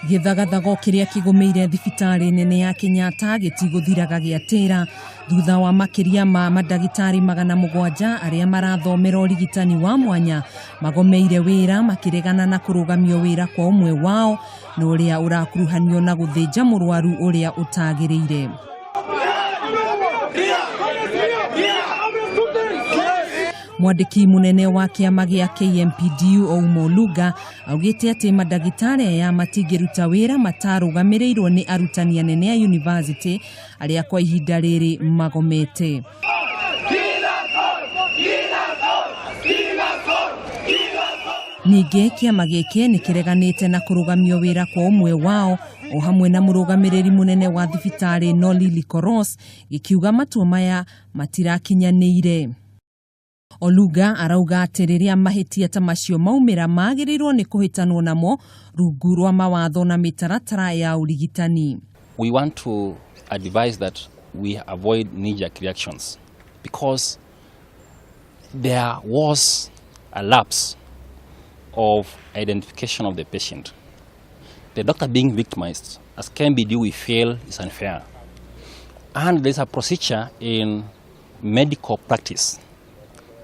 Gĩthagathago kĩrĩa kĩgũmĩire thibitarĩ nene ya Kenyatta gĩtigũthiraga gĩatĩra thutha wa makĩria ma mandagĩtarĩ 700 arĩa marathomera ũrigitani wa mwanya magomeire wĩra makĩregana na kũrũgamio wĩra kwa ũmwe wao na ũrĩa ũrakuruhanio na gũthĩnja mũrwaru ũrĩa ũtagĩrĩire. Mwandĩki mũnene wa kĩama gĩa KMPDU Ouma Oluga augĩte atĩ mandagĩtarĩ aya matingĩruta wĩra matarũgamĩrĩirwo nĩ arutani anene a yunivasĩtĩ arĩa kwa ihinda rĩrĩ magomete. Ningĩ kĩama gĩkĩ nĩ kĩreganĩte na kũrũgamio wĩra kwa ũmwe wao o hamwe na mũrũgamĩrĩri mũnene wa thibitarĩ Nolili Koros, gĩkiuga matua maya matirakinyanĩire. Oluga arauga atĩ rĩrĩa mahĩtia ta macio maumĩra magĩrĩirwo nĩ kũhĩtanwo namo rungu rwa mawatho na mĩtaratara ya ũrigitani. We want to advise that we avoid knee-jerk reactions because there was a lapse of identification of the patient. The doctor being victimized, as KMPDU we feel is unfair. And there's a procedure in medical practice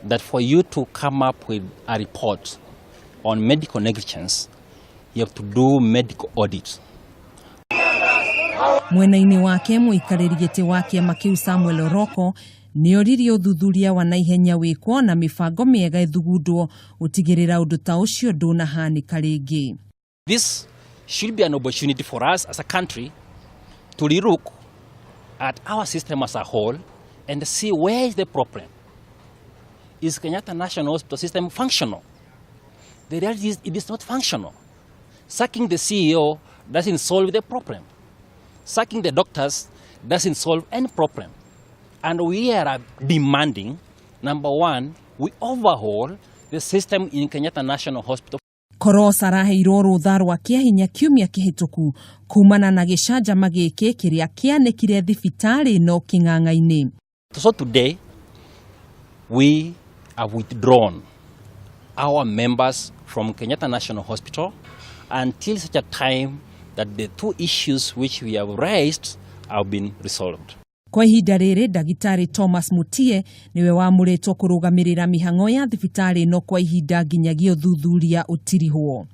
that for you to come up with a report on medical negligence, you have to do medical audit. Mwena-inĩ wake mũikarĩri gĩtĩ wa kĩama kĩu Samuel Oroko nĩ oririe ũthuthuria wa naihenya wĩkwo na mĩbango mĩega ĩthugundwo gũtigĩrĩra ũndũ ta ũcio ndũnahanĩka rĩngĩ. This should be an opportunity for us as a country to relook at our system as a whole and see where is the problem. Is Kenyatta National Hospital system functional? The reality is it is not functional. Sacking the CEO doesn't solve the problem. Sacking the doctors doesn't solve any problem. And we are demanding, number one, we overhaul the system in Kenyatta National Hospital. Koros araheirwo rũtha rwa kĩahinya kiumia kĩhĩtũku kumana na gĩcanjama gĩkĩ kĩrĩa kĩanĩkire thibitarĩ ĩno kĩng'ang'a-inĩ. So today, we have withdrawn our members from Kenyatta National Hospital until such a time that the two issues which we have raised have been resolved. Kwa ihinda rĩrĩ ndagĩtarĩ Thomas Mutie nĩwe wamũrĩtwo kũrũgamĩrĩra mĩhang'o ya thibitarĩ ĩno kwa ihinda nginyagia ũthuthuria ũtirihwo.